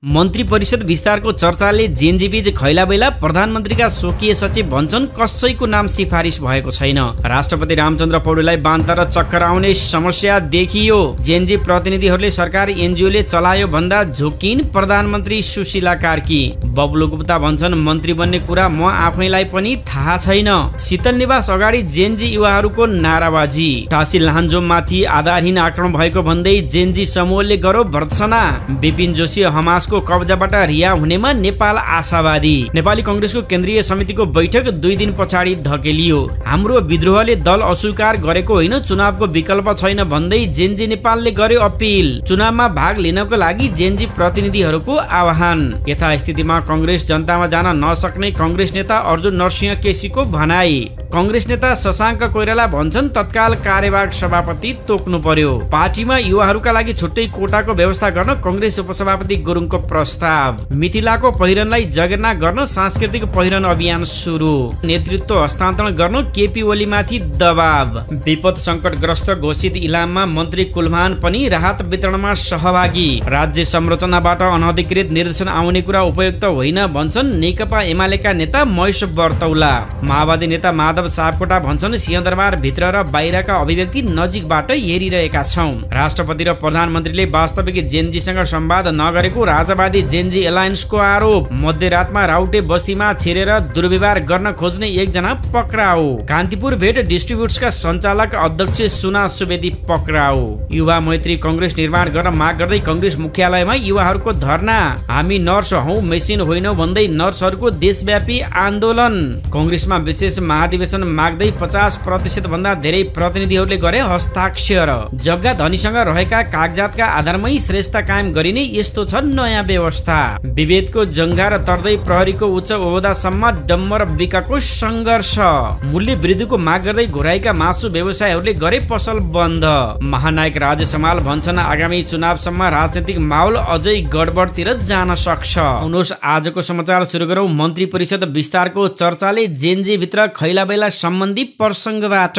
मन्त्री परिषद विस्तारको चर्चाले जेनजीबीच खैलाबैला। प्रधानमन्त्रीका स्वकीय सचिव भन्छन् कसैको नाम सिफारिस भएको छैन। राष्ट्रपति रामचन्द्र पौडेललाई बान्ता र चक्कर आउने समस्या देखियो। जेनजी प्रतिनिधिहरूले सरकार एनजिओले चलायो भन्दा झोकिन प्रधानमन्त्री सुशीला कार्की। बब्लु गुप्ता भन्छन् मन्त्री बन्ने कुरा म आफैलाई पनि थाहा छैन। शीतल निवास अगाडि जेनजी युवाहरूको नाराबाजी। टासी लान्जोममाथि आधारहीन आक्रमण भएको भन्दै जेनजी समूहले गर्यो भर्त्सना। विपिन जोशी हमासको कब्जाबाट रिहा हुनेमा नेपाल आशावादी। नेपाली कंग्रेसको केन्द्रीय समितिको बैठक 2 दिन पछाडि धकेलियो। हाम्रो विद्रोहले दल अस्वीकार गरेको होइन, चुनावको विकल्प छैन भन्दै जेनजी नेपालले गर्यो अपिल। चुनावमा भाग लिनको लागि जेनजी प्रतिनिधिहरूको आह्वान। यथास्थितिमा कंग्रेस जनतामा जान नसक्ने कंग्रेस नेता अर्जुन नरसिंह केसीको भनाई। कंग्रेस नेता शशाङ्क कोइराला भन्छन् तत्काल कार्यवाहक सभापति तोक्नु पर्यो। पार्टीमा युवाहरूका लागि छुट्टै कोटाको व्यवस्था गर्न कंग्रेस उपसभापति गुरुङको प्रस्ताव। मिथिलाको पहिरनलाई जगेर्ना गर्न सांस्कृतिक पहिरन अभियान सुरु। नेतृत्व हस्तान्तरण गर्न केपी ओलीमाथि दबाव। विपद संकटग्रस्त घोषित इलाममा मन्त्री कुलमान पनि राहत वितरणमा सहभागी। राज्य संरचनाबाट अनधिकृत निर्देशन आउने कुरा उपयुक्त होइन भन्छन् नेकपा एमालेका नेता महेश बर्तौला। माओवादी नेता माधव सापकोटा भन्छन् सिंहदरबार भित्र र बाहिरका अभिव्यक्ति नजिकबाट हेरिरहेका छौं। राष्ट्रपति र प्रधानमन्त्रीले वास्तविक जेनजीसँग संवाद नगरेको राजावादी जेनजी एलायन्सको आरोप। मध्यरातमा राउटे बस्तीमा छिरेर दुर्व्यवहार गर्न खोज्ने एकजना पक्राउ। कान्तिपुर भेट डिस्ट्रिब्युट्सका सञ्चालक अध्यक्ष सुना सुवेदी पक्राउ। युवा मैत्री कंग्रेस निर्माण गर्न माग गर्दै कंग्रेस मुख्यालयमा युवाहरूको धरना। हामी नर्स हौं मेसिन होइनौं भन्दै नर्सहरूको देशव्यापी आन्दोलन। कंग्रेसमा विशेष महाधिवेशन माग्दै 50% भन्दा धेरै प्रतिनिधिहरूले गरे हस्ताक्षर। जग्गा धनीसँग रहेका कागजातका आधारमै श्रेष्ठता कायम गरिने यस्तो छ नयाँ व्यवस्था। विभेदको जङ्घार तर्दै प्रहरीको उच्च ओहदासम्म डम्बर बिकाको सङ्घर्ष। मूल्य वृद्धिको माग गर्दै घोराइका मासु व्यवसायीहरूले गरे पसल बन्द। महानायक राजेश समाल भन्छन् आगामी चुनावसम्म राजनीतिक माहौल अझै गडबडतिर जान सक्छ। उनोस् आजको समाचार सुरु गरौँ मन्त्री परिषद विस्तारको चर्चाले जेनजी भित्र खैलाबैला सम्बन्धी प्रसङ्गबाट।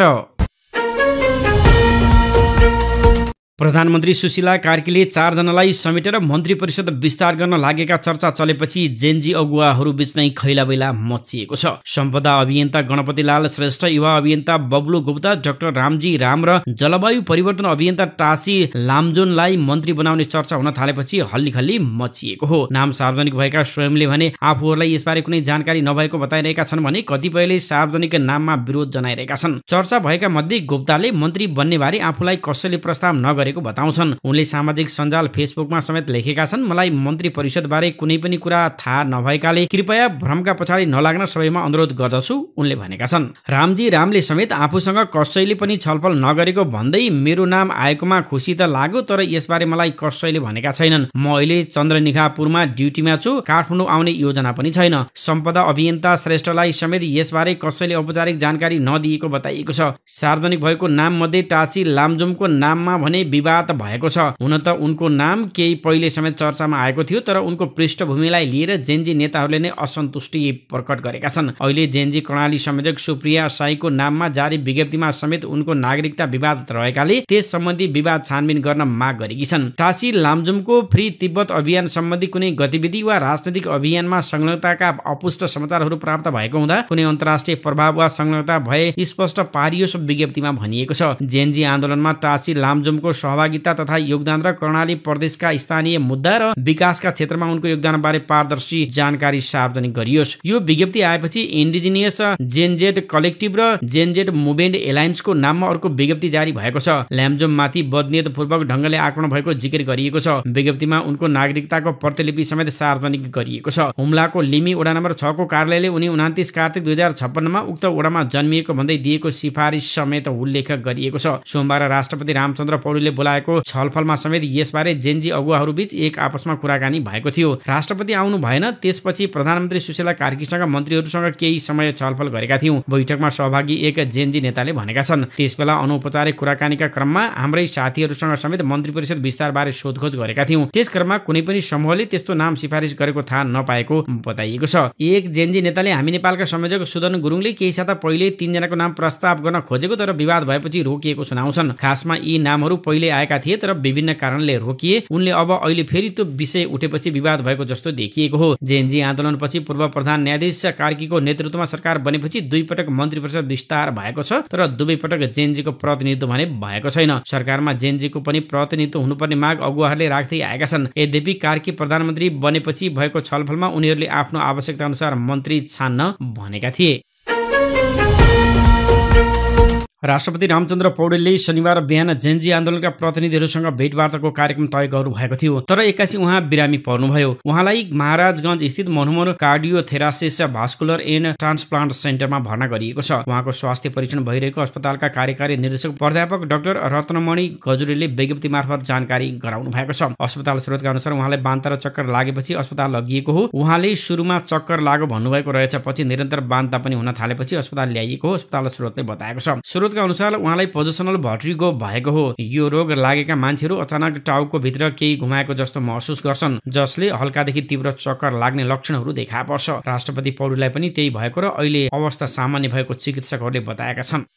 प्रधानमन्त्री सुशीला कार्कीले 4 जनालाई समेटेर मन्त्री परिषद विस्तार गर्न लागेका चर्चा चलेपछि जेनजी अगुवाहरू बीच नै खैलाबैला मचिएको छ। सम्पदा अभियन्ता गणपति लाल श्रेष्ठ, युवा अभियन्ता बब्लु गुप्ता, डाक्टर रामजी राम र जलवायु परिवर्तन अभियन्ता टासी लाम्जोनलाई मन्त्री बनाउने चर्चा हुन थालेपछि हल्लीखल्ली मचिएको हो। नाम सार्वजनिक भएका स्वयंले भने आफूहरूलाई यसबारे कुनै जानकारी नभएको बताइरहेका छन् भने कतिपयले सार्वजनिक नाममा विरोध जनाइरहेका छन्। चर्चा भएका मध्ये गुप्ताले मन्त्री बन्ने बारे आफूलाई कसैले प्रस्ताव नगरे बताउँछन्। उनले सामाजिक सञ्जाल फेसबुकमा समेत लेखेका छन् मलाई मन्त्री परिषद बारे कुनै पनि कुरा थाहा नभएकाले कृपया भ्रमका पछाडि नलाग्न सबैमा अनुरोध गर्दछु उनले भनेका छन्। रामजी रामले समेत आफूसँग कसैले पनि छलफल नगरेको भन्दै मेरो नाम आएकोमा खुसी त लाग्यो, तर यसबारे मलाई कसैले भनेका छैनन्। म अहिले चन्द्रनिगापुरमा ड्युटीमा छु, काठमाडौँ आउने योजना पनि छैन। सम्पदा अभियन्ता श्रेष्ठलाई समेत यसबारे कसैले औपचारिक जानकारी नदिएको बताइएको छ। सार्वजनिक भएको नाम मध्ये टासी लाम्जोमको नाममा भने विवाद भएको छ। हुन त उनको नाम केही पहिले समेत चर्चामा आएको थियो, तर उनको पृष्ठभूमिलाई लिएर जेनजी नेताहरूले नै असन्तुष्टि प्रकट गरेका छन्। अहिले जेनजी कर्णाली संयोजक सुप्रिया साईको नाममा जारी विज्ञप्तिमा समेत उनको नागरिकता विवाद रहेकाले त्यस सम्बन्धी विवाद छानबिन गर्न माग गरेकी छन्। टासी लाम्जोमको फ्री तिब्बत अभियान सम्बन्धी कुनै गतिविधि वा राजनैतिक अभियानमा संलग्नताका अपुष्ट समाचारहरू प्राप्त भएको हुँदा कुनै अन्तर्राष्ट्रिय प्रभाव वा संलग्नता भए स्पष्ट पारियोस् विज्ञप्तिमा भनिएको छ। जेनजी आन्दोलनमा टासी लाम्जोमको सहभागिता तथा योगदान र कर्णाली प्रदेशका स्थानीय मुद्दा र विकासका क्षेत्रमा उनको योगदानबारे पारदर्शी जानकारी सार्वजनिक गरियोस्। यो विज्ञप्ति आएपछि इन्डिजिनियस जेनजेड कलेक्टिभ र जेनजेड मुभमेन्ट एलायन्सको नाममा अर्को विज्ञप्ति जारी भएको छ। ल्याम्जोममाथि बदनियतपूर्वक ढङ्गले आक्रमण भएको जिकिर गरिएको छ। विज्ञप्तिमा उनको नागरिकताको प्रतिलिपि समेत सार्वजनिक गरिएको छ। हुम्लाको लिमी वडा नम्बर 6 को कार्यालयले उनी 29 कार्तिक 2056 मा उक्त वडामा जन्मिएको भन्दै दिएको सिफारिस समेत उल्लेख गरिएको छ। सोमबार राष्ट्रपति रामचन्द्र पौडेलले बोलाएको छलफलमा समेत यसबारे जेनजी अगुवाहरू बीच एक आपसमा कुराकानी भएको थियो। राष्ट्रपति आउनु भएन, त्यसपछि प्रधानमन्त्री सुशीला कार्कीसँग मन्त्रीहरूसँग केही समय छलफल गरेका थियौं। बैठकमा सहभागी एक जेनजी नेताले भनेका छन्। त्यसबेला अनौपचारिक कुराकानीका क्रममा हाम्रै साथीहरूसँग समेत मन्त्री परिषद विस्तारबारे सोधखोज गरेका थियौं। त्यस क्रममा कुनै पनि समूहले त्यस्तो नाम सिफारिस गरेको थाहा नपाएको बताइएको छ। एक जेनजी नेताले हामी नेपालका संयोजक सुदन गुरुङले केही साता पहिले 3 जनाको नाम प्रस्ताव गर्न खोजेको तर विवाद भएपछि रोकिएको सुनाउँछन्। खासमा यी नामहरू पहिले पहिले आएका थिए तर विभिन्न कारणले रोकिए। उनले अब अहिले फेरि त्यो विषय उठेपछि विवाद भएको जस्तो देखिएको हो। जेएनजी आन्दोलनपछि पूर्व प्रधान न्यायाधीश कार्कीको नेतृत्वमा सरकार बनेपछि 2 पटक मन्त्री परिषद विस्तार भएको छ तर 2 पटक जेएनजीको प्रतिनिधित्व भने भएको छैन। सरकारमा जेएनजीको पनि प्रतिनिधित्व हुनुपर्ने माग अगुवाहरूले राख्दै आएका छन्। यद्यपि कार्की प्रधानमन्त्री बनेपछि भएको छलफलमा उनीहरूले आफ्नो आवश्यकता अनुसार मन्त्री छान्न भनेका थिए। राष्ट्रपति रामचन्द्र पौडेलले शनिबार बिहान जेएनजी आन्दोलनका प्रतिनिधिहरूसँग भेटवार्ताको कार्यक्रम तय गर्नुभएको थियो तर एक्कासी उहाँ बिरामी पर्नुभयो। उहाँलाई महाराजगञ्ज स्थित मनोहर कार्डियोथेरासिस भास्कुलर एन्ड ट्रान्सप्लान्ट सेन्टरमा भर्ना गरिएको छ। उहाँको स्वास्थ्य परीक्षण भइरहेको अस्पतालका कार्यकारी निर्देशक प्राध्यापक डाक्टर रत्नमणि गजुरेले विज्ञप्ति मार्फत जानकारी गराउनु भएको छ। अस्पताल स्रोतका अनुसार उहाँलाई बान्ता र चक्कर लागेपछि अस्पताल लगिएको हो। उहाँले सुरुमा चक्कर लाग्यो भन्नुभएको रहेछ, पछि निरन्तर बान्ता पनि हुन थालेपछि अस्पताल ल्याइएको हो अस्पताल स्रोतले बताएको छ। स्रोतका अनुसार उहाँलाई पोजिसनल भर्टिगो भएको हो। यो रोग लागेका मान्छेहरू अचानक टाउको भित्र केही घुमाएको जस्तो महसुस गर्छन् जसले हल्कादेखि तीव्र चक्कर लाग्ने लक्षणहरू देखा पर्छ। राष्ट्रपति पौडेललाई पनि त्यही भएको र अहिले अवस्था सामान्य भएको चिकित्सकहरूले बताएका छन्।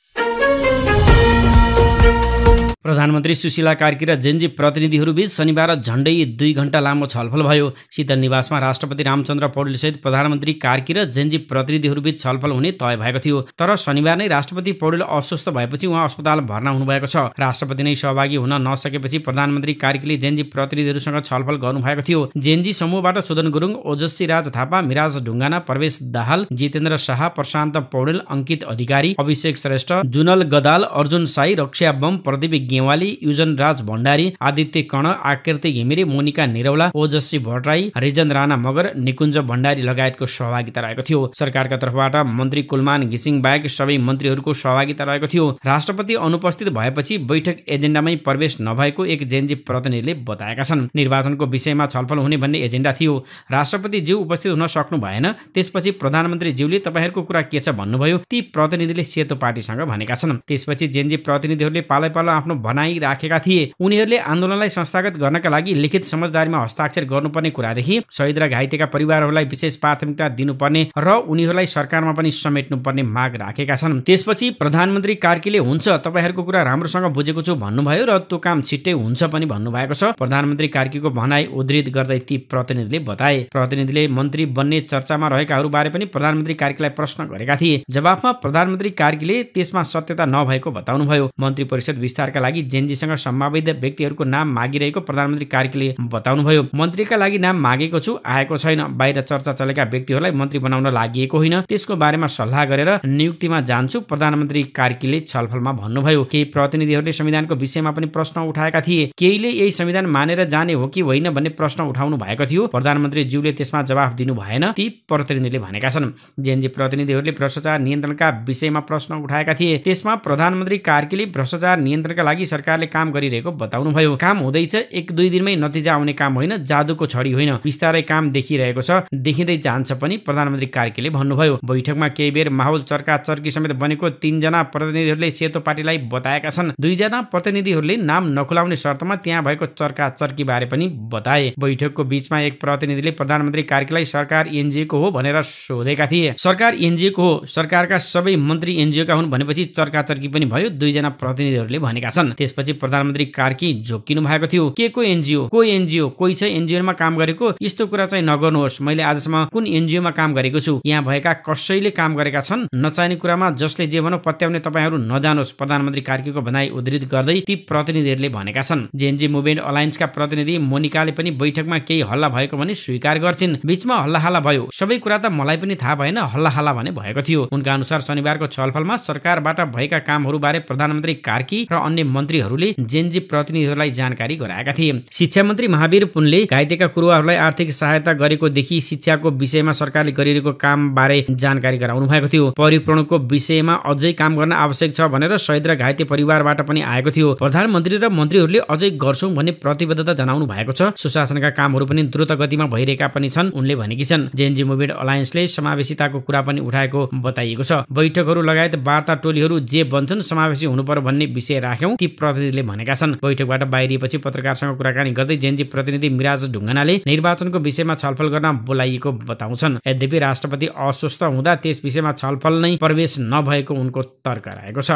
प्रधानमन्त्री सुशीला कार्की र जेएनजी प्रतिनिधिहरूबीच शनिबार झण्डै 2 घण्टा लामो छलफल भयो। शीतल निवासमा राष्ट्रपति रामचन्द्र पौडेलसहित प्रधानमन्त्री कार्की र जेएनजी प्रतिनिधिहरूबीच छलफल हुने तय भएको थियो तर शनिबार नै राष्ट्रपति पौडेल अस्वस्थ भएपछि उहाँ अस्पताल भर्ना हुनुभएको छ। राष्ट्रपति नै सहभागी हुन नसकेपछि प्रधानमन्त्री कार्कीले जेएनजी प्रतिनिधिहरूसँग छलफल गर्नुभएको थियो। जेएनजी समूहबाट सुदन गुरुङ, ओजस्वी राज थापा, मिराज ढुङ्गाना, प्रवेश दाहाल, जितेन्द्र शाह, प्रशान्त पौडेल, अंकित अधिकारी, अभिषेक श्रेष्ठ, जुनल गदाल, अर्जुन साई, रक्षा बम, प्रदीप गेवाली, युजन राज भण्डारी, आदित्य कर्ण, आकृति घिमिरे, मोनिका निरौला, ओजस्वी भट्टराई, रिजन राणा मगर, निकुञ्ज भण्डारी लगायतको सहभागिता रहेको थियो। सरकारका तर्फबाट मन्त्री कुलमान घिसिङ बाहेक सबै मन्त्रीहरूको सहभागिता रहेको थियो। राष्ट्रपति अनुपस्थित भएपछि बैठक एजेन्डामै प्रवेश नभएको एक जेएनजी प्रतिनिधिले बताएका छन्। निर्वाचनको विषयमा छलफल हुने भन्ने एजेन्डा थियो। राष्ट्रपति ज्यू उपस्थित हुन सक्नु भएन। त्यसपछि प्रधानमन्त्री ज्यूले तपाईहरूको कुरा के छ भन्नुभयो। ती प्रतिनिधिले सेतो पार्टीसँग भनेका छन्। त्यसपछि जेएनजी प्रतिनिधिहरूले पालै पालो आफ्नो भनाई राखेका थिए। उनीहरूले आन्दोलनलाई संस्थागत गर्नका लागि लिखित समझदारीमा हस्ताक्षर गर्नुपर्ने कुरादेखि शहीद र घाइतेका परिवारहरूलाई विशेष प्राथमिकता दिनुपर्ने र उनीहरूलाई सरकारमा पनि समेट्नुपर्ने माग राखेका छन्। त्यसपछि प्रधानमन्त्री कार्कीले हुन्छ तपाईहरूको कुरा राम्रोसँग बुझेको छु भन्नुभयो र त्यो काम छिट्टै हुन्छ पनि भन्नुभएको छ। प्रधानमन्त्री कार्कीको भनाई उद्धृत गर्दै ती प्रतिनिधिले बताए। प्रतिनिधिले मन्त्री बन्ने चर्चामा रहेकाहरू बारे पनि प्रधानमन्त्री कार्कीलाई प्रश्न गरेका थिए। जवाफमा प्रधानमन्त्री कार्कीले त्यसमा सत्यता नभएको बताउनुभयो। मन्त्री परिषद विस्तारका लागि जेएनजीसँग सम्भावित व्यक्तिहरूको नाम मागिरहेको प्रधानमन्त्री कार्कीले बताउनुभयो। मन्त्रीका लागि नाम मागेको छु, आएको छैन। बाहिर चर्चा चलेका व्यक्तिहरूलाई मन्त्री बनाउन लागि होइन, त्यसको बारेमा सल्लाह गरेर नियुक्तिमा जान्छु, प्रधानमन्त्री कार्कीले छलफलमा भन्नुभयो। केही प्रतिनिधिहरूले संविधानको विषयमा पनि प्रश्न उठाएका थिए। केहीले यही संविधान मानेर जाने हो कि होइन भन्ने प्रश्न उठाउनु भएको थियो। प्रधानमन्त्री ज्यूले त्यसमा जवाफ दिनु भएन, ती प्रतिनिधिले भनेका छन्। जेएनजी प्रतिनिधिहरूले भ्रष्टाचार नियन्त्रणका विषयमा प्रश्न उठाएका थिए। त्यसमा प्रधानमन्त्री कार्कीले भ्रष्टाचार नियन्त्रणका लागि सरकारले काम गरिरहेको बताउनुभयो। काम हुँदैछ, 1-2 दिनमै नतिजा आउने काम होइन, जादुको छडी होइन, बिस्तारै काम देखिरहेको छ, देखिँदै जान्छ पनि प्रधानमन्त्री कार्कीले भन्नुभयो। बैठकमा केही बेर माहौल चर्का-चर्की समेत बनेको 3 जना प्रतिनिधिहरूले सेतो पार्टीलाई बताएका छन्। 2 जना प्रतिनिधिहरूले नाम नखुलाउने शर्तमा त्यहाँ भएको चर्का-चर्की बारे पनि बताए। बैठकको बीचमा एक प्रतिनिधिले प्रधानमन्त्री कार्कीलाई सरकार एनजिओको हो भनेर सोधेका थिए। सरकार एनजिओको हो, सरकारका सबै मन्त्री एनजिओका हुन् भनेपछि चर्का-चर्की पनि भयो, 2 जना प्रतिनिधिहरूले भनेका छन्। त्यसपछि प्रधानमन्त्री कार्की झोक्किनु भएको थियो। के को एनजिओ, को एनजिओ, कोही छ एनजिओमा काम गरेको, यस्तो कुरा चाहिँ नगर्नुहोस्। मैले आजसम्म कुन एनजिओमा काम गरेको छु, यहाँ भएका कसैले काम गरेका छन्, नचाहिने कुरामा जसले जे भनौँ पत्याउने तपाईहरू नजानुहोस्, प्रधानमन्त्री कार्कीको भनाई उद्धृत गर्दै ती प्रतिनिधिहरूले भनेका छन्। जेएनजी मुभमेन्ट अलायन्सका प्रतिनिधि मोनिकाले पनि बैठकमा केही हल्ला भएको भने स्वीकार गर्छिन्। बीचमा हल्लाहल्ला भयो, सबै कुरा त मलाई पनि थाहा भएन, हल्लाहल्ला भने भएको थियो। उनका अनुसार शनिबारको छलफलमा सरकारबाट भएका कामहरू बारे प्रधानमन्त्री कार्की र अन्य मन्त्रीहरूले जेएनजी प्रतिनिधिहरूलाई जानकारी गराएका थिए। शिक्षा मन्त्री महावीर पुनले घाइतेका कुरुवाहरूलाई आर्थिक सहायता गरेको देखि शिक्षाको विषयमा सरकारले गरिरहेको काम बारे जानकारी गराउनु भएको थियो। परिपूर्णको विषयमा अझै काम गर्न आवश्यक छ भनेर शहीद र घाइते परिवारबाट पनि आएको थियो। प्रधानमन्त्री र मन्त्रीहरूले अझै गर्छौं भन्ने प्रतिबद्धता जनाउनु भएको छ। सुशासनका कामहरू पनि द्रुत गतिमा भइरहेका पनि छन् उनले भनेकी छन्। जेएनजी मुभमेन्ट अलायन्सले समावेशिताको कुरा पनि उठाएको बताइएको छ। बैठकहरू लगायत वार्ता टोलीहरू जे बन्छन् समावेशी हुनुपर्छ भन्ने विषय राख्यौं, ती प्रतिनिधिले भनेका छन्। बैठकबाट बाहिरिएपछि पत्रकारसँग कुराकानी गर्दै जेएनजी प्रतिनिधि मिराज ढुङ्गानाले निर्वाचनको विषयमा छलफल गर्न बोलाइएको बताउँछन्। यद्यपि राष्ट्रपति अस्वस्थ हुँदा त्यस विषयमा छलफल नै प्रवेश नभएको उनको तर्क रहेको छ।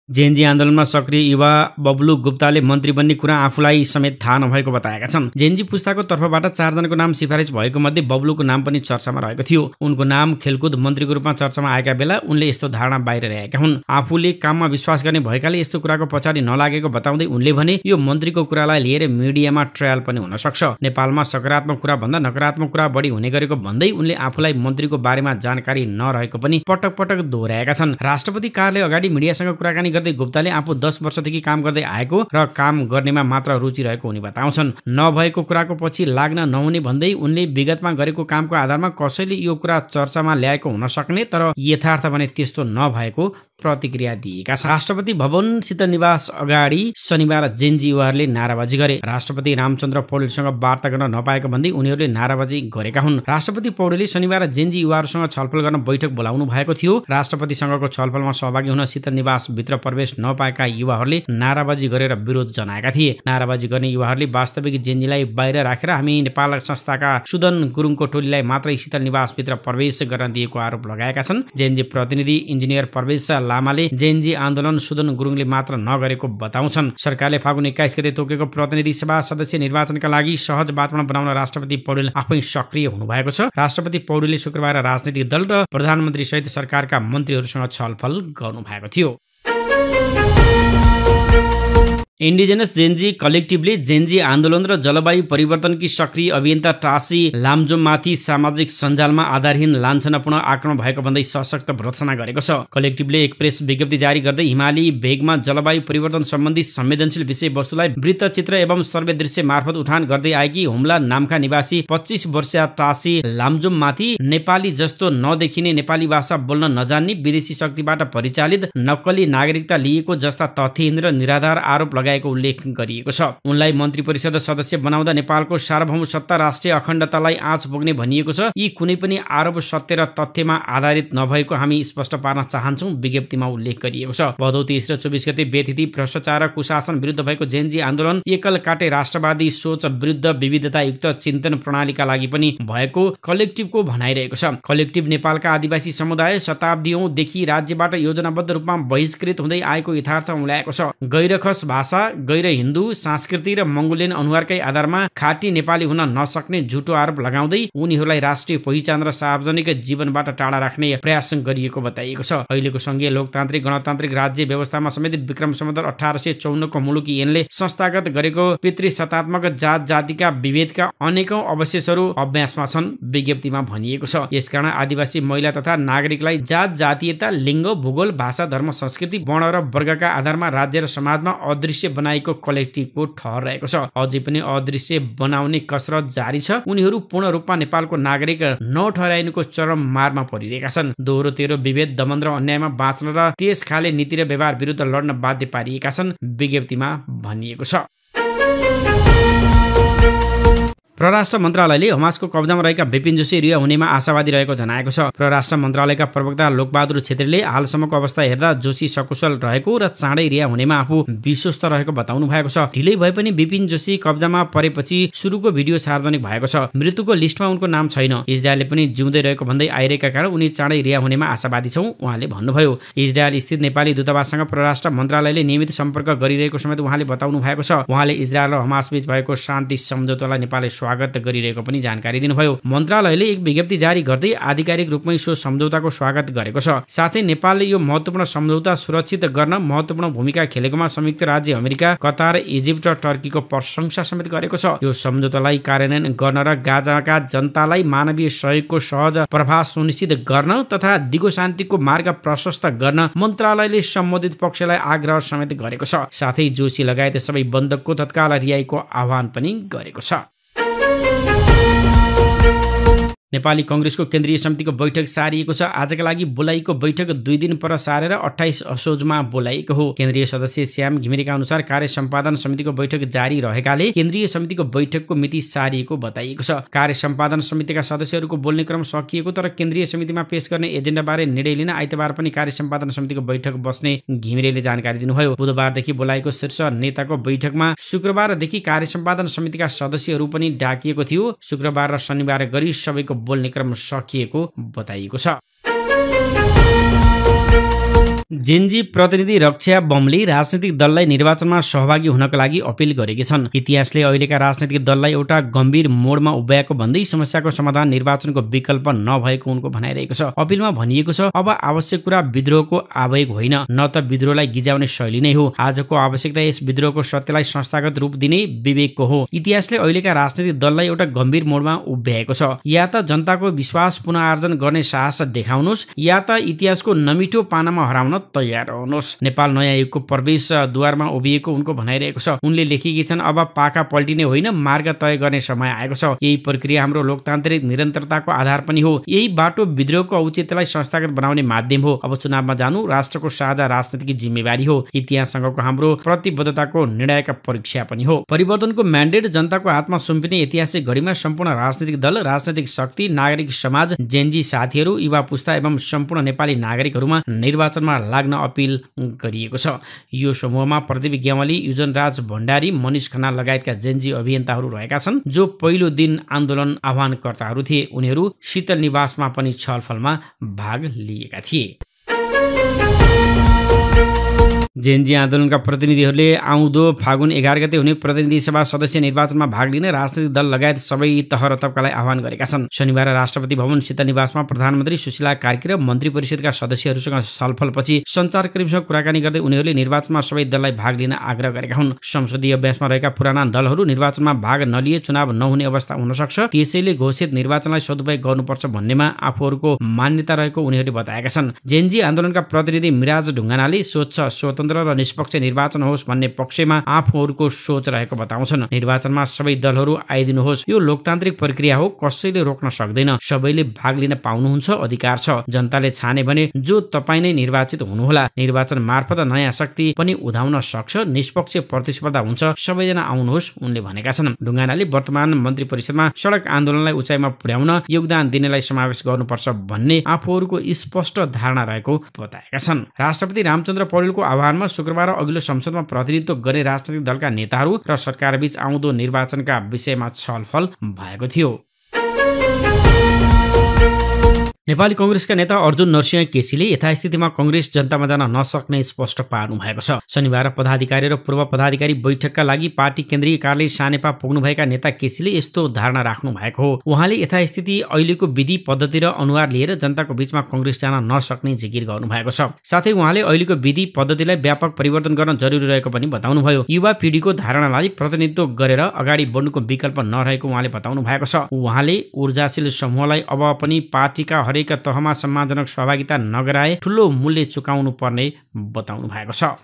जेएनजी आन्दोलनमा सक्रिय युवा बब्लु गुप्ताले मन्त्री बन्ने कुरा आफूलाई समेत थाहा नभएको बताएका छन्। जेएनजी पुस्ताको तर्फबाट 4 जनाको नाम सिफारिस भएको मध्ये बब्लुको नाम पनि चर्चामा रहेको थियो। उनको नाम खेलकुद मन्त्रीको रूपमा चर्चामा आएका बेला उनले यस्तो धारणा बाहिर रहेका हुन्। आफूले काममा विश्वास गर्ने भएकाले यस्तो कुराको पछाडि नलागेको बताउँदै उनले भने यो मन्त्रीको कुरालाई लिएर मिडियामा ट्रायल पनि हुन सक्छ। नेपालमा सकारात्मक कुरा भन्दा नकारात्मक कुरा बढी हुने गरेको भन्दै उनले आफूलाई मन्त्रीको बारेमा जानकारी नरहेको पनि पटक पटक दोहोर्याएका छन्। राष्ट्रपति कार्यालय अगाडि मिडियासँग कुराकानी गर्दै गुप्ताले आफू 10 वर्षदेखि काम गर्दै आएको र काम गर्नेमा मात्र रुचि रहेको उनी बताउँछन्। नभएको कुराको पछि लाग्न नहुने भन्दै उनले विगतमा गरेको कामको आधारमा कसैले यो कुरा चर्चामा ल्याएको हुन सक्ने तर यथार्थ भने त्यस्तो नभएको प्रतिक्रिया दिएका छन्। राष्ट्रपति भवन शीतल निवास अगाडि शनिबार जेएनजी युवाहरूले नाराबाजी गरे। राष्ट्रपति रामचन्द्र पौडेलसँग वार्ता गर्न नपाएको भन्दै उनीहरूले नाराबाजी गरेका हुन्। राष्ट्रपति पौडेलले शनिबार जेएनजी युवाहरूसँग छलफल गर्न बैठक बोलाउनु भएको थियो। राष्ट्रपतिसँगको छलफलमा सहभागी हुन शीतल निवास भित्र प्रवेश नपाएका युवाहरूले नाराबाजी गरेर विरोध जनाएका थिए। नाराबाजी गर्ने युवाहरूले वास्तविक जेएनजीलाई बाहिर राखेर हामी नेपाल संस्थाका सुदन गुरुङको टोलीलाई मात्रै शीतल निवास भित्र प्रवेश गर्न दिएको आरोप लगाएका छन्। जेएनजी प्रतिनिधि इन्जिनियर प्रवेश लामाले जेएनजी आन्दोलन सुदन गुरुङले मात्र नगरेको बताउँछन्। सरकारले फागुन 21 गते तोकेको प्रतिनिधि सभा सदस्य निर्वाचनका लागि सहज वातावरण बनाउन राष्ट्रपति पौडेल आफै सक्रिय हुनुभएको छ। राष्ट्रपति पौडेलले शुक्रबार राजनीतिक दल र प्रधानमन्त्री सहित सरकारका मन्त्रीहरूसँग छलफल गर्नुभएको थियो। इन्डिजेनस जेएनजी कलेक्टिभले जेएनजी आन्दोलन र जलवायु परिवर्तनकी सक्रिय अभियन्ता टासी लाम्जोममाथि सामाजिक सञ्जालमा आधारहीन लाञ्छनापूर्ण आक्रमण भएको भन्दै सशक्त भर्त्सना गरेको छ। कलेक्टिभले एक प्रेस विज्ञप्ति जारी गर्दै हिमाली भेगमा जलवायु परिवर्तन सम्बन्धी संवेदनशील विषयवस्तुलाई वृत्तचित्र एवं सर्वे दृश्य मार्फत उठान गर्दै आएकी हुम्ला नामका निवासी 25 वर्षीय टासी लाम्जोममाथि नेपाली जस्तो नदेखिने, नेपाली भाषा बोल्न नजान्ने, विदेशी शक्तिबाट परिचालित, नक्कली नागरिकता लिएको जस्ता तथ्यहीन र निराधार आरोप लगाएको उल्लेख गरिएको छ। उनलाई मन्त्री परिषद सदस्य बनाउँदा नेपालको सार्वभौम सत्ता, राष्ट्रिय अखण्डतालाई आँच पुग्ने भनिएको छ। यी कुनै पनि आरोप सत्य र तथ्यमा आधारित नभएको हामी स्पष्ट पार्न चाहन्छौं, विज्ञप्तिमा उल्लेख गरिएको छ। भदौ 23 र 24 गते व्यतिथि भ्रष्टाचार र कुशासन विरुद्ध भएको जेएनजी आन्दोलन एकल काटे राष्ट्रवादी सोच विरुद्ध विविधतायुक्त चिन्तन प्रणालीका लागि पनि भएको कलेक्टिभको भनाइरहेको छ। कलेक्टिभ नेपालका आदिवासी समुदाय शताब्दीौंदेखि राज्यबाट योजनाबद्ध रूपमा बहिष्कृत हुँदै आएको यथार्थ उम्ल्याएको छ। गैरखस भाषा, गैर हिन्दू संस्कृति र मंगोलियन अनुहारकै आधारमा खाटी नेपाली हुन नसक्ने झुटो आरोप लगाउँदै उनीहरूलाई राष्ट्रिय पहिचान र सार्वजनिक जीवनबाट टाढा राख्ने प्रयास गरिएको बताइएको छ। अहिलेको संघीय लोकतान्त्रिक गणतान्त्रिक राज्य व्यवस्थामा समेत विक्रम सम्वत 1854 को मुलुकी ऐनले संस्थागत गरेको पितृसत्तात्मक जात जातिका विभेदका अनेकौं अवशेषहरू अभ्यासमा छन्, विज्ञप्तिमा भनिएको छ। यसकारण आदिवासी महिला तथा नागरिकलाई जात जातीयता, लिङ्ग, भूगोल, भाषा, धर्म, संस्कृति, वर्ण र वर्गका आधारमा राज्य र समाजमा अदृश्य बनाएको कलेक्टिभको ठहर रहेको छ। अझै पनि अदृश्य बनाउने कसरत जारी छ। उनीहरू पूर्ण रूपमा नेपालको नागरिक नठहराइनुको चरम मारमा परिरहेका छन्। दोहोरो तेह्रो विभेद, दमन र अन्यायमा बाँच्न र त्यस खाले नीति र व्यवहार विरुद्ध लड्न बाध्य पारिएका छन्, विज्ञप्तिमा भनिएको छ। परराष्ट्र मन्त्रालयले हमासको कब्जामा रहेका विपिन जोशी रिहा हुनेमा आशावादी रहेको जनाएको छ। परराष्ट्र मन्त्रालयका प्रवक्ता लोकबहादुर छेत्रीले हालसम्मको अवस्था हेर्दा जोशी सकुशल रहेको र चाँडै रिहा हुनेमा आफू विश्वस्त रहेको बताउनु भएको छ। ढिलै भए पनि विपिन जोशी कब्जामा परेपछि सुरुको भिडियो सार्वजनिक भएको छ। मृत्युको लिस्टमा उनको नाम छैन। इजरायलले पनि जिउँदै रहेको भन्दै आइरहेका कारण उनी चाँडै रिहा हुनेमा आशावादी छौं, उहाँले भन्नुभयो। इजरायल स्थित नेपाली दूतावाससँग परराष्ट्र मन्त्रालयले नियमित सम्पर्क गरिरहेको समेत उहाँले बताउनु भएको छ। उहाँले इजरायल र हमास बीच भएको शान्ति सम्झौतालाई नेपालले स्वागत गरिरहेको पनि जानकारी दिनुभयो। मन्त्रालयले एक विज्ञप्ति जारी गर्दै आधिकारिक रूपमै सो सम्झौताको स्वागत गरेको छ। साथै नेपालले यो महत्त्वपूर्ण सम्झौता सुरक्षित गर्न महत्त्वपूर्ण भूमिका खेलेकोमा संयुक्त राज्य अमेरिका, कतार, इजिप्ट र टर्कीको प्रशंसा समेत गरेको छ। यो सम्झौतालाई कार्यान्वयन गर्न र गाजाका जनतालाई मानवीय सहयोगको सहज प्रवाह सुनिश्चित गर्न तथा दिगो शान्तिको मार्ग प्रशस्त गर्न मन्त्रालयले सम्बन्धित पक्षलाई आग्रह समेत गरेको छ। साथै जोशी लगायत सबै बन्धकको तत्काल रिहाईको आह्वान पनि गरेको छ। नेपाली कांग्रेसको केन्द्रीय समितिको बैठक सारिएको छ। आजका लागि बोलाइएको बैठक 2 दिन पर सारेर 28 असोजमा बोलाइएको हो। केन्द्रीय सदस्य श्याम घिमिरेका अनुसार कार्य सम्पादन समितिको बैठक जारी रहेकाले केन्द्रीय समितिको बैठकको मिति सारिएको बताइएको छ। कार्य सम्पादन समितिका सदस्यहरूको बोल्ने क्रम सकिएको तर केन्द्रीय समितिमा पेश गर्ने एजेन्डाबारे निर्णय लिन आइतबार पनि कार्य सम्पादन समितिको बैठक बस्ने घिमिरेले जानकारी दिनुभयो। बुधबारदेखि बोलाएको शीर्ष नेताको बैठकमा शुक्रबारदेखि कार्य सम्पादन समितिका सदस्यहरू पनि डाकिएको थियो। शुक्रबार र शनिबार गरी सबैको बोल्ने क्रम सकिएको बताइएको छ। जेनजी प्रतिनिधि रक्षा बमले राजनीतिक दललाई निर्वाचनमा सहभागी हुनका लागि अपिल गरेकी छन्। इतिहासले अहिलेका राजनीतिक दललाई एउटा गम्भीर मोडमा उभ्याएको भन्दै समस्याको समाधान निर्वाचनको विकल्प नभएको उनको भनाइरहेको छ। अपिलमा भनिएको छ, अब आवश्यक कुरा विद्रोहको आवेग होइन, न त विद्रोहलाई गिजाउने शैली नै हो। आजको आवश्यकता यस विद्रोहको सत्यलाई संस्थागत रूप दिने विवेकको हो। इतिहासले अहिलेका राजनीतिक दललाई एउटा गम्भीर मोडमा उभ्याएको छ। या त जनताको विश्वास पुनर्आर्जन गर्ने साहस देखाउनुहोस्, या त इतिहासको नमिठो पानामा हराउन तयार हुनुहोस्। नेपाल नयाँ युगको प्रवेशद्वारमा उभिएको उनको भनाइरहेको छ। उनले लेखेकी छन्, अब पाखा पल्टिने होइन, मार्ग तय गर्ने समय आएको छ। यही प्रक्रिया हाम्रो लोकतान्त्रिक निरन्तरताको आधार पनि हो। यही बाटो विद्रोहको औचित्यलाई संस्थागत बनाउने माध्यम हो। अब चुनावमा जानु राष्ट्रको साझा राजनीतिक जिम्मेवारी हो। इतिहाससँगको हाम्रो प्रतिबद्धताको निर्णायक परीक्षा पनि हो। परिवर्तनको म्यान्डेट जनताको हातमा सुम्पिने ऐतिहासिक घडीमा सम्पूर्ण राजनीतिक दल, राजनीतिक शक्ति, नागरिक समाज, जेनजी साथीहरू, युवा पुस्ता एवं सम्पूर्ण नेपाली नागरिकहरूमा निर्वाचनमा लाग्न अपिल गरिएको छ। यो समूहमा प्रदीप ग्यावाली, युजनराज भण्डारी, मनिष खनाल लगायतका जेनजी अभियन्ताहरू रहेका छन्, जो पहिलो दिन आन्दोलन आह्वानकर्ताहरू थिए। उनीहरू शीतल निवासमा पनि छलफलमा भाग लिएका थिए। जेनजी आन्दोलनका प्रतिनिधिहरूले आउँदो फागुन 11 गते हुने प्रतिनिधि सभा सदस्य निर्वाचनमा भाग लिन राजनीतिक दल लगायत सबै तह र तबकालाई आह्वान गरेका छन्। शनिबार राष्ट्रपति भवन शीतल निवासमा प्रधानमन्त्री सुशीला कार्की र मन्त्री परिषदका सदस्यहरूसँग छलफलपछि सञ्चारकर्मीसँग कुराकानी गर्दै उनीहरूले निर्वाचनमा सबै दललाई भाग लिन आग्रह गरेका हुन्। संसदीय अभ्यासमा रहेका पुराना दलहरू निर्वाचनमा भाग नलिए चुनाव नहुने अवस्था हुन सक्छ, त्यसैले घोषित निर्वाचनलाई सदुपयोग गर्नुपर्छ भन्नेमा आफूहरूको मान्यता रहेको उनीहरूले बताएका छन्। जेनजी आन्दोलनका प्रतिनिधि मिराज ढुङ्गानाले स्वच्छ, स्वतन्त्र र निष्पक्ष निर्वाचन होस् भन्ने पक्षमा आफूहरूको सोच रहेको बताउँछन्। निर्वाचनमा सबै दलहरू आइदिनुहोस्, यो लोकतान्त्रिक प्रक्रिया हो, कसैले रोक्न सक्दैन, सबैले भाग लिन पाउनुहुन्छ, अधिकार छ। जनताले छाने भने जो तपाईँ नै निर्वाचित हुनुहोला। निर्वाचन मार्फत नयाँ शक्ति पनि उदाउन सक्छ, निष्पक्ष प्रतिस्पर्धा हुन्छ, सबैजना आउनुहोस्, उनले भनेका छन्। ढुङ्गानाले वर्तमान मन्त्री परिषदमा सडक आन्दोलनलाई उचाइमा पुर्याउन योगदान दिनेलाई समावेश गर्नुपर्छ भन्ने आफूहरूको स्पष्ट धारणा रहेको बताएका छन्। राष्ट्रपति रामचन्द्र पौडेलको आह्वानमा शुक्रबार अघिल्लो संसदमा प्रतिनिधित्व गर्ने राजनैतिक दलका नेताहरू र सरकारबीच आउँदो निर्वाचनका विषयमा छलफल भएको थियो। नेपाली कांग्रेसका नेता अर्जुन नरसिंह केसीले यथास्थितिमा कांग्रेस जनतामा जान नसक्ने स्पष्ट पार्नु भएको छ। शनिबार पदाधिकारी र पूर्व पदाधिकारी बैठकका लागि पार्टी केन्द्रीय कार्यालय सानेपा पुग्नुभएका नेता केसीले यस्तो धारणा राख्नु भएको हो। उहाँले यथास्थिति अहिलेको विधि पद्धति र अनुहार लिएर जनताको बीचमा कांग्रेस जान नसक्ने जिकिर गर्नुभएको छ। साथै उहाँले अहिलेको विधि पद्धतिलाई व्यापक परिवर्तन गर्न जरुरी रहेको पनि बताउनुभयो। युवा पिढीको धारणालाई प्रतिनिधित्व गरेर अगाडि बढ्नुको विकल्प नरहेको उहाँले बताउनु भएको छ। उहाँले ऊर्जाशील समूहलाई अब पनि पार्टीका हरेक तहमा सम्मानजनक सहभागिता नगराए ठूलो मूल्य चुकाउनु पर्ने बताउनु भएको छ।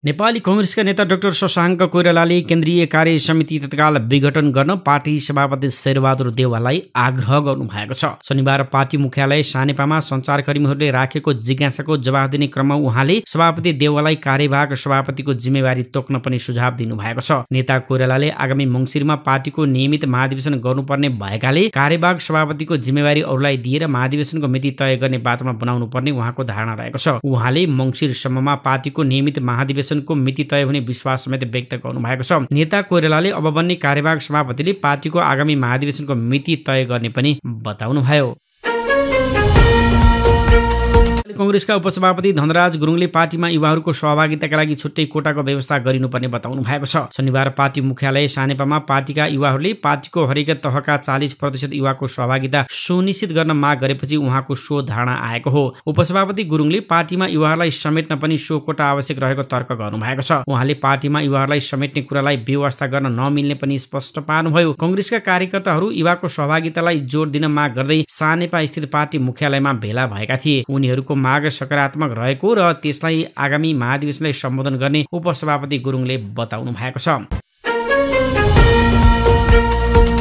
नेपाली कांग्रेसका नेता डाक्टर शशाङ्क कोइरालाले केन्द्रीय कार्य समिति तत्काल विघटन गर्न पार्टी सभापति शेरबहादुर देउवालाई आग्रह गर्नुभएको छ। शनिबार पार्टी मुख्यालय सानेपामा सञ्चारकर्मीहरूले राखेको जिज्ञासाको जवाफ दिने क्रममा उहाँले सभापति देउवालाई कार्यवाहक सभापतिको जिम्मेवारी तोक्न पनि सुझाव दिनुभएको छ। नेता कोइरालाले आगामी मङ्सिरमा पार्टीको नियमित महाधिवेशन गर्नुपर्ने भएकाले कार्यवाहक सभापतिको जिम्मेवारी अरूलाई दिएर महाधिवेशनको मिति तय गर्ने बाटोमा बनाउनु पर्ने उहाँको धारणा रहेको छ। उहाँले मङ्सिरसम्ममा पार्टीको नियमित महाधिवेशन को मिति तय हुने विश्वास समेत व्यक्त गर्नु भएको छ। नेता कोइरालाले अब बन्ने कार्यवाहक सभापतिले पार्टीको आगामी महाधिवेशनको मिति तय गर्ने पनि बताउनु भयो। कांग्रेसका उपसभापति धनराज गुरुङले पार्टीमा युवाहरूको सहभागिताका लागि छुट्टै कोटाको व्यवस्था गरिनुपर्ने बताउनु भएको छ। शनिबार पार्टी मुख्यालय सानेपामा पार्टीका युवाहरूले पार्टीको हरेक तहका 40% युवाको सहभागिता सुनिश्चित गर्न माग गरेपछि उहाँको सो धारणा आएको हो। उपसभापति गुरुङले पार्टीमा युवाहरूलाई समेट्न पनि सो कोटा आवश्यक रहेको तर्क गर्नुभएको छ। उहाँले पार्टीमा युवाहरूलाई समेट्ने कुरालाई व्यवस्था गर्न नमिल्ने पनि स्पष्ट पार्नुभयो। कांग्रेसका कार्यकर्ताहरू युवाको सहभागितालाई जोड दिन माग गर्दै सानेपा स्थित पार्टी मुख्यालयमा भेला भएका थिए। उनीहरूको माग सकारात्मक रहेको र त्यसलाई आगामी महाधिवेशनलाई सम्बोधन गर्ने उपसभापति गुरुङले बताउनु भएको छ।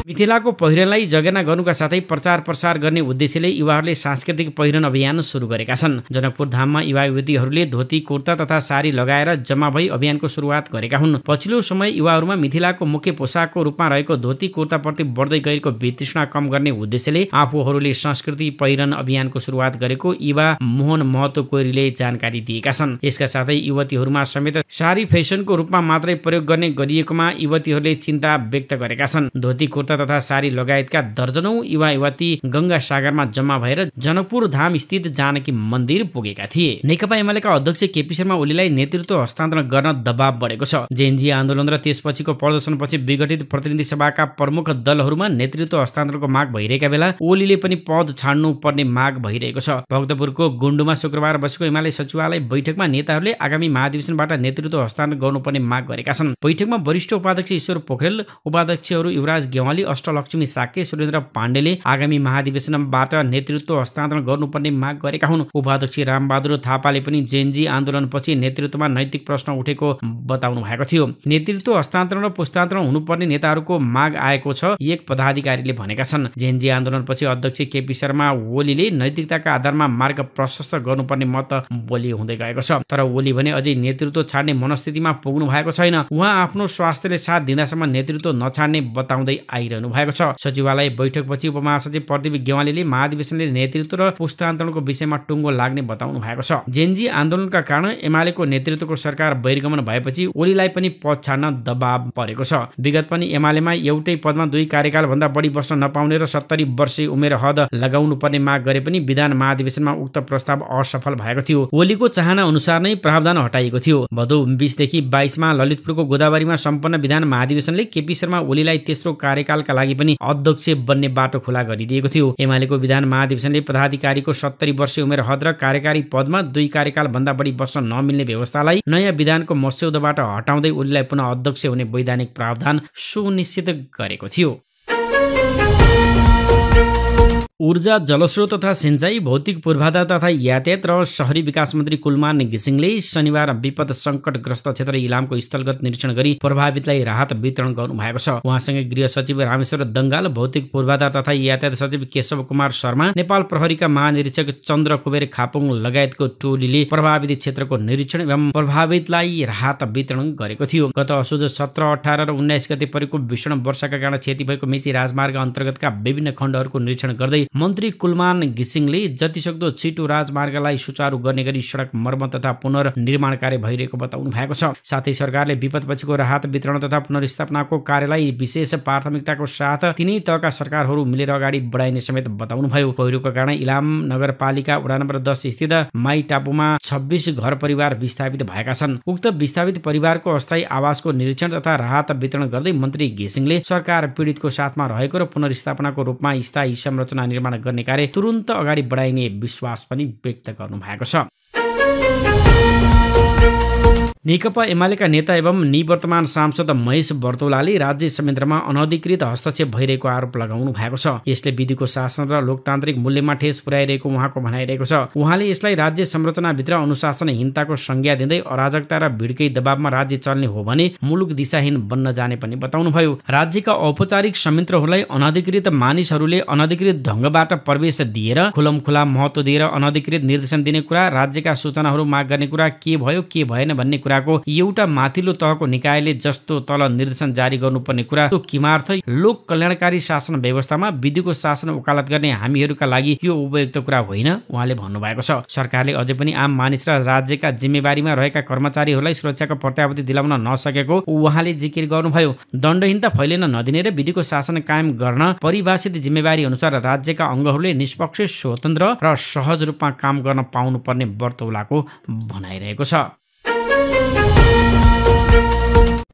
मिथिलाको पहिरनलाई जगेर्ना गर्नुका साथै प्रचार प्रसार गर्ने उद्देश्यले युवाहरूले सांस्कृतिक पहिरन अभियान सुरु गरेका छन्। जनकपुर धाममा युवा युवतीहरूले धोती कुर्ता तथा साडी लगाएर जम्मा भई अभियानको सुरुवात गरेका हुन्। पछिल्लो समय युवाहरूमा मिथिलाको मुख्य पोसाकको रूपमा रहेको धोती कुर्ताप्रति बढ्दै गएको वितृष्णा कम गर्ने उद्देश्यले आफूहरूले संस्कृति पहिरन अभियानको सुरुवात गरेको युवा मोहन महतो कोइरीले जानकारी दिएका छन्। यसका साथै युवतीहरूमा समेत साडी फेसनको रूपमा मात्रै प्रयोग गर्ने गरिएकोमा युवतीहरूले चिन्ता व्यक्त गरेका छन्। धोती कुर्ता तथा सारी लगायतका दर्जनौं युवा युवती गंगा सागरमा जम्मा भएर जनकपुर धाम स्थित जानकी मन्दिर पुगेका थिए। नेकपा एमालेका अध्यक्ष केपी शर्मा ओलीलाई नेतृत्व हस्तान्तरण गर्न दबाव बढेको छ। जेएनजी आन्दोलन र त्यसपछिको प्रदर्शनपछि विघटित प्रतिनिधि सभाका प्रमुख दलहरूमा नेतृत्व हस्तान्तरणको माग भइरहेका बेला ओलीले पनि पद छाड्नु पर्ने माग भइरहेको छ। भक्तपुरको गुण्डुमा शुक्रबार बसेको एमाले सचिवालय बैठकमा नेताहरूले आगामी महाधिवेशनबाट नेतृत्व हस्तान्तरण गर्नुपर्ने माग गरेका छन्। बैठकमा वरिष्ठ उपाध्यक्ष ईश्वर पोखरेल, उपाध्यक्षहरू युवराज गेवाली, अष्टलक्ष्मी साके, सुरेन्द्र पाण्डेले आगामी महाधिवेशनबाट नेतृत्व हस्तान्तरण गर्नुपर्ने माग गरेका हुन्। उपाध्यक्ष रामबहादुर थापाले पनि जेएनजी आन्दोलनपछि नेतृत्वमा नैतिक प्रश्न उठेको बताउनु भएको थियो। नेतृत्व हस्तान्तरण र पुस्तान्तरण हुनुपर्ने नेताहरूको माग आएको छ, एक पदाधिकारीले भनेका छन्। जेएनजी आन्दोलनपछि अध्यक्ष केपी शर्मा ओलीले नैतिकताका आधारमा मार्ग प्रशस्त गर्नुपर्ने मत बलियो हुँदै गएको छ। तर ओली भने अझै नेतृत्व छाड्ने मनस्थितिमा पुग्नु भएको छैन। उहाँ आफ्नो स्वास्थ्यले साथ दिँदासम्म नेतृत्व नछाड्ने बताउँदै आइरहनु भएको छ। सचिवालय बैठकपछि उपमहासचिव प्रदीप गेवालीले महाधिवेशनले नेतृत्व र पुस्तान्तरणको विषयमा टुङ्गो लाग्ने बताउनु भएको छ। जेएनजी आन्दोलनका कारण एमालेको नेतृत्वको सरकार बहिर्गमन भएपछि ओलीलाई पनि पद छाड्न दबाव परेको छ। विगत पनि एमालेमा एउटै पदमा 2 कार्यकाल भन्दा बढी बस्न नपाउने र 70 वर्षीय उमेर हद लगाउनु पर्ने माग गरे पनि विधान महाधिवेशनमा उक्त प्रस्ताव असफल भएको थियो। ओलीको चाहना अनुसार नै प्रावधान हटाइएको थियो। भदौ 20 देखि 22 मा ललितपुरको गोदावरीमा सम्पन्न विधान महाधिवेशनले केपी शर्मा ओलीलाई तेस्रो कार्यकालका लागि पनि अध्यक्ष बन्ने बाटो खुला गरिदिएको थियो। एमालेको विधान महाधिवेशनले पदाधिकारीको 70 वर्षीय उमेर हद र कार्यकारी पदमा 2 कार्यकाल भन्दा बढी बस्न नमिल्ने व्यवस्थालाई नयाँ विधानको मस्यौदाबाट हटाउँदै ओलीलाई पुनः अध्यक्ष हुने वैधानिक प्रावधान सुनिश्चित गरेको थियो। ऊर्जा, जलस्रोत तथा सिंचाई, भौतिक पूर्वाधार तथा यातायात र शहरी विकास मन्त्री कुलमान घिसिङले शनिबार विपद सङ्कटग्रस्त क्षेत्र इलामको स्थलगत निरीक्षण गरी प्रभावितलाई राहत वितरण गर्नुभएको छ। उहाँसँगै गृह सचिव रामेश्वर दङ्गाल, भौतिक पूर्वाधार तथा यातायात सचिव केशव कुमार शर्मा, नेपाल प्रहरीका महानिरीक्षक चन्द्र कुबेर खापुङ लगायतको टोलीले प्रभावित क्षेत्रको निरीक्षण एवं प्रभावितलाई राहत वितरण गरेको थियो। गत असोज 17, 18 र 19 गते परेको भीषण वर्षाका कारण क्षति भएको मेची राजमार्ग अन्तर्गतका विभिन्न खण्डहरूको निरीक्षण गर्दै मन्त्री कुलमान घिसिङले जतिसक्दो छिटो राजमार्गलाई सुचारू गर्ने गरी सडक मर्मत तथा पुनर्निर्माण कार्य भइरहेको बताउनु भएको छ। साथै सरकारले विपदपछिको राहत वितरण तथा पुनर्स्थापनाको कार्यलाई विशेष प्राथमिकताको साथ तिनै तहका सरकारहरू मिलेर अगाडि बढाइने समेत बताउनुभयो। पहिरोको कारण इलाम नगरपालिका वडा नम्बर 10 स्थित माई टापुमा 26 घर परिवार विस्थापित भएका छन्। उक्त विस्थापित परिवारको अस्थायी आवासको निरीक्षण तथा राहत वितरण गर्दै मन्त्री घिसिङले सरकार पीडितको साथमा रहेको र पुनर्स्थापनाको रूपमा स्थायी संरचना निर्माण गर्ने कार्य तुरुन्त अगाडि बढाइने विश्वास पनि व्यक्त गर्नु भएको छ। नेकपा एमालेका नेता एवं निवर्तमान सांसद महेश बर्तौलाले राज्य संयन्त्रमा अनधिकृत हस्तक्षेप भइरहेको आरोप लगाउनु भएको छ। यसले विधिको शासन र लोकतान्त्रिक मूल्यमा ठेस पुर्याइरहेको उहाँको भनाइरहेको छ। उहाँले यसलाई राज्य संरचनाभित्र अनुशासनहीनताको संज्ञा दिँदै अराजकता र भिडकै दबावमा राज्य चल्ने हो भने मुलुक दिशाहीन बन्न जाने पनि बताउनुभयो। राज्यका औपचारिक संयन्त्रहरूलाई अनधिकृत मानिसहरूले अनधिकृत ढङ्गबाट प्रवेश दिएर खुलमखुला महत्त्व दिएर अनधिकृत निर्देशन दिने कुरा, राज्यका सूचनाहरू माग गर्ने कुरा, के भयो के भएन भन्ने कुराको एउटा माथिल्लो तहको निकायले जस्तो तल निर्देशन जारी गर्नुपर्ने कुरा, त्यो किमार्थ लोक कल्याणकारी शासन व्यवस्थामा विधिको शासन वकालत गर्ने हामीहरूका लागि यो उपयुक्त कुरा होइन उहाँले भन्नुभएको छ। सरकारले अझै पनि आम मानिस र राज्यका जिम्मेवारीमा रहेका कर्मचारीहरूलाई सुरक्षाको प्रत्याभूति दिलाउन नसकेको उहाँले जिकिर गर्नुभयो। दण्डहीनता फैलिन नदिने र विधिको शासन कायम गर्न परिभाषित जिम्मेवारी अनुसार राज्यका अङ्गहरूले निष्पक्ष, स्वतन्त्र र सहज रूपमा काम गर्न पाउनुपर्ने बर्तौलाको भनाइरहेको छ।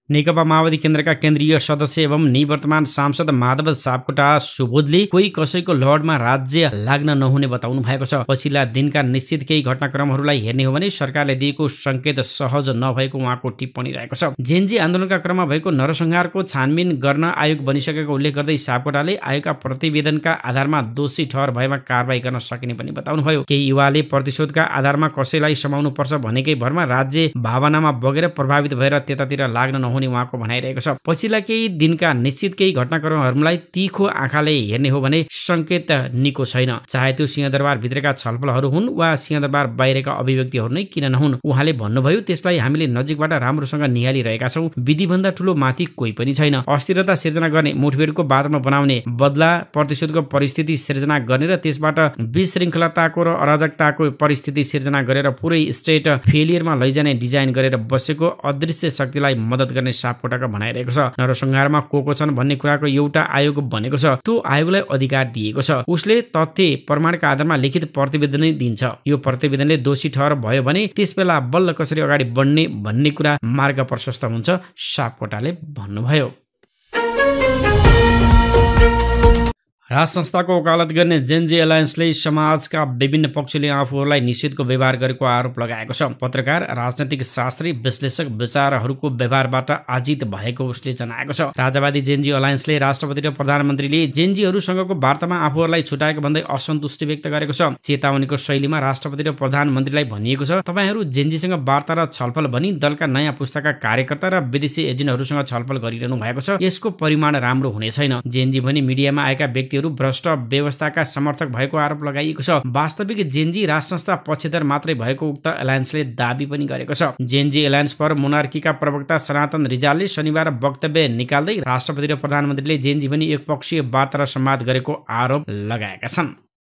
नेकपा माओवादी केन्द्रका केन्द्रीय सदस्य एवं निवर्तमान सांसद माधव सापकोटा सुबोधले कोही कसैको लहरमा राज्य लाग्न नहुने बताउनु भएको छ। पछिल्ला दिनका निश्चित केही घटनाक्रमहरूलाई हेर्ने हो भने सरकारले दिएको संकेत सहज नभएको उहाँको टिप्पणी रहेको छ। जेएनजी आन्दोलनका क्रममा भएको नरसंहारको छानबिन गर्न आयोग बनिसकेको उल्लेख गर्दै सापकोटाले आयोगका प्रतिवेदनका आधारमा दोषी ठहर भएमा कारबाही गर्न सकिने पनि बताउनुभयो। केही युवाले प्रतिशोधका आधारमा कसैलाई समाउनु पर्छ भनेकै भरमा राज्य भावनामा बगेर प्रभावित भएर त्यतातिर लाग्न हुने उहाँको भनाइरहेको छ। पछिल्ला केही दिनका निश्चित केही घटनाक्रमहरूलाई तीखो आँखाले हेर्ने हो भने संकेत निको छैन, चाहे त्यो सिंहदरबार भित्रका छलफलहरू हुन् वा सिंहदरबार बाहिरका अभिव्यक्तिहरू नै किन नहुन्। उहाँले भन्नुभयो, त्यसलाई हामीले नजिकबाट राम्रोसँग निहालिरहेका छौँ। विधिभन्दा ठुलो माथि कोही पनि छैन। अस्थिरता सिर्जना गर्ने, मुठभेडको वातावरण बनाउने, बदला प्रतिशोधको परिस्थिति सिर्जना गर्ने र त्यसबाट विशृङ्खलताको र अराजकताको परिस्थिति सिर्जना गरेर पुरै स्टेट फेलियरमा लैजाने डिजाइन गरेर बसेको अदृश्य शक्तिलाई मद्दत गर्ने गर्ने सापकोटाको भनाइरहेको छ। नरसंहारमा को छन् भन्ने कुराको एउटा आयोग बनेको छ। त्यो आयोगलाई अधिकार दिएको छ। उसले तथ्य प्रमाणका आधारमा लिखित प्रतिवेदन दिन्छ। यो प्रतिवेदनले दोषी ठहर भयो भने त्यसबेला बल्ल कसरी अगाडि बढ्ने भन्ने कुरा मार्ग प्रशस्त हुन्छ, सापकोटाले भन्नुभयो। राज संस्थाको वकालत गर्ने जेनजी एलायन्सले समाजका विभिन्न पक्षले आफूहरूलाई निषेधको व्यवहार गरेको आरोप लगाएको छ। पत्रकार, राजनैतिक शास्त्री, विश्लेषक, विचारहरूको व्यवहारबाट आजित भएको उसले जनाएको छ। राजावादी जेनजी एलायन्सले राष्ट्रपति र प्रधानमन्त्रीले जेनजीहरूसँगको वार्तामा आफूहरूलाई छुटाएको भन्दै असन्तुष्टि व्यक्त गरेको छ। चेतावनीको शैलीमा राष्ट्रपति र प्रधानमन्त्रीलाई भनिएको छ, तपाईहरू जेनजीसँग वार्ता र छलफल भनी दलका नयाँ पुस्ताका कार्यकर्ता र विदेशी एजेन्टहरूसँग छलफल गरिरहनु भएको छ। यसको परिमाण राम्रो हुने छैन। जेनजी भनी मिडियामा आएका व्यक्तिहरू भ्रष्ट व्यवस्थाका समर्थक भएको आरोप लगाइएको छ। वास्तविक जेनजी राज संस्था पक्षधर मात्रै भएको उक्त एलायन्सले दाबी पनि गरेको छ। जेनजी एलायन्स फर मोनार्कीका प्रवक्ता सनातन रिजालले शनिबार वक्तव्य निकाल्दै राष्ट्रपति र प्रधानमन्त्रीले जेनजी भनी एकपक्षीय वार्ता र संवाद गरेको आरोप लगाएका छन्।